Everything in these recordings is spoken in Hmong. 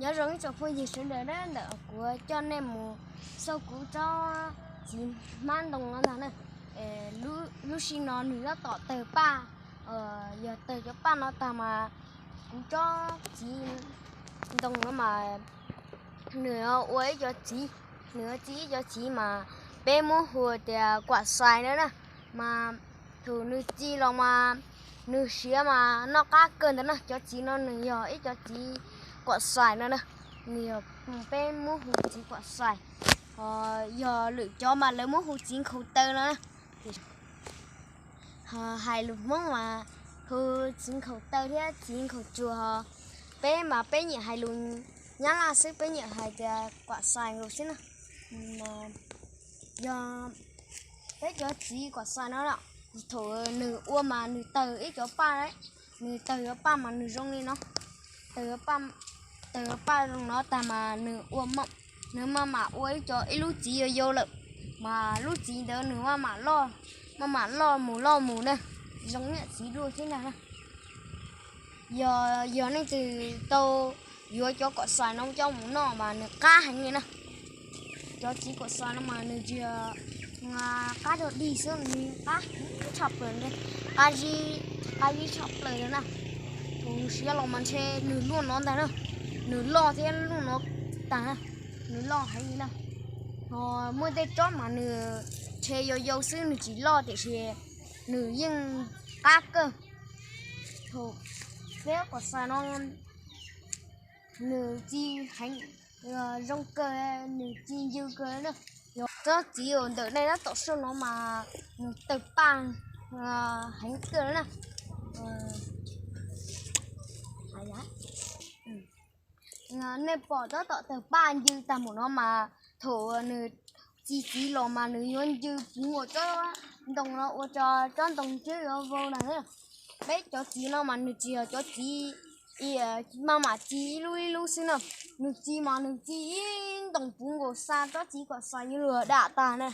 Nyob zoo ib tsoom phooj ywg sawv daws na, ntawm kuv coj nej mus xauj kuv tsob txiv hmab ntoo no ntag na. Lub sij no nws tab tom tawg paj, yog tawg cov paj no tag mas kuv txob txiv ntoo no mas nws ua ib cov txiv, nws ua txiv ib cov txiv mas peb muab hu tias kuam xais na na. Mas thaum nws txi los mas nws siav mas noj qab kawg ntawd na. Cov txiv no nws yog ib cov txiv kuam xais no na, nws yog peb muab hu txiv kuam xais. Yog lwm cov mas lawv muab hu txiv nkhaus taw no na. Hais lus Hmoob mas hu txiv nkhaus taw thiab txiv nkhaus tsuag. Peb mas peb nyiam hais lus Nyab Laj xwb, peb nyiam hais tias kuam xais nkaus xwb na. Yog peb cov txiv kuam xais no, thaum nws ua mas nws tawg ib cov paj, nws tawg cov paj mas nws zoo li no. Tawg cov paj zoo no tag mas nws ua, nws maj mam ua ib co ib lub txiv yau yau lawm, mas lub txiv ntawd nws maj mam loj, maj mam loj mus loj mus na, zoo niam txiv luaj thiab ntag na. Yog, yog leej twg tau yuav cov kuam xais no coj mus noj mas nws qab heev li na. Cov txiv kuam xais no mas nws tsis yog qab dog dig xwb, nws qab heev tshaj plaws, qab zib, qab zib tshaj plaws na. Thaum nws siav los mas ntshe nws luaj no ntag na, nws loj thiab luaj no tag na, nws loj heev li na. Ho muaj tej tsob mas nws ntshe yau yau xwb nws tsis loj tiam sis nws yeej qab kawg. Thaum peb kuam xais no nws txi heev, zoo kawg, nws txi ncw kawg na. Yog tsob txiv uas ntawm nej tab tom saib no mas nws tawg paj heev kawg na. Nej pom tab tom tawg paj ncw tag npaum no mas thaum nws txi txiv los mas nws yuav ncw puv nkaus tsob ntoo no ua rau tsob ntoo twb yuav vau na. Peb cov txiv no mas nws tsis yog cov txiv maj mam txi ib lub ib lub xwb na, nws txi mas nws txi ib ntoos puv nkaus xa tsob txiv kuam xais yuav luag dam tag na.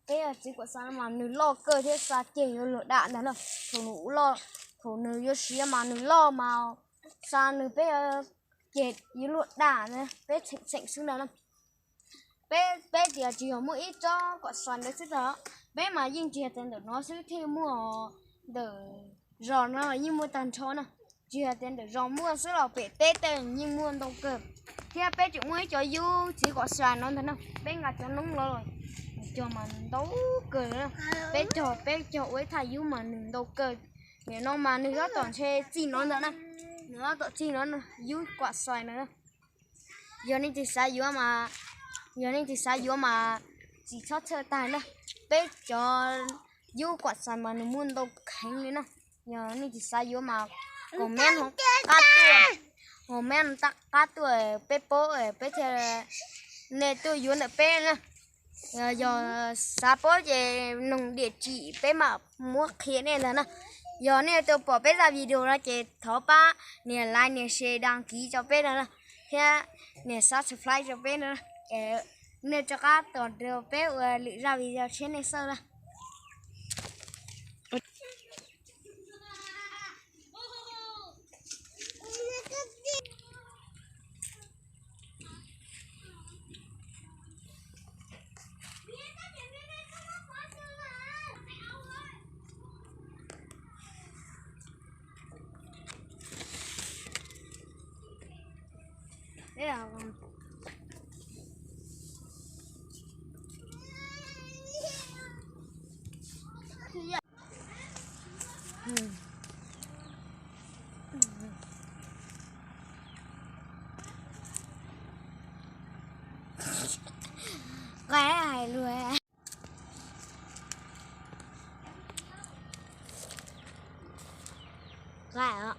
Peb txiv kuam xais no mas nws loj kawg thiab xa ceg yuav luag dam ntag na. Thaum nws, thaum nws yuav siav mas nws loj mas xa nws peb ceg yuav luag dam na, peb txheem txheem xwb ntag na. Peb, peb tias tsis yog muaj ib tsob kuam xais ntawd xwb tag, peb mas yeej tsis yog tias ntawm no xwb thiaj muaj, ntawm zos no yeej muaj tag nrho na. Tsis yog tias ntawm zos muaj xwb los pem teb tej yeej muaj ntau kawg. Thiab peb tseem muaj ib co yub txiv kuam xais no ntag na, peb nqa cov noob los, cog mas nws ntau kawg na. Peb cog, peb cog ua ib thaj yub mas nws ntau kawg. Nim no mas nws tab tom ntshe txi no ntag na, nws tab tom txi no, yub kuam xais no na. Yog nej twg xav yuav mas, yog nej twg xav yuav mas tsis txhob txhawj tag na. Peb cov yub kuam xais mas nws muaj ntau heev li na. Yog nej twg xav yuav mas comment hauv qab tuaj, comment hauv qab tuaj peb paub peb thiaj, nej tuaj yuav ntawm peb na. Yog xav paub ces noog diam tsim peb mam muab qhia nej ntag na. Yog nej tau pom peb zaj video no ces thov pab nias like, nias share, đăng ký rau peb no na, thiab nias subscribe rau peb no na. Nej rov qab tos rau peb ua lwm zaj video tshiab nej xauj na. Qe hais lus. Qe os.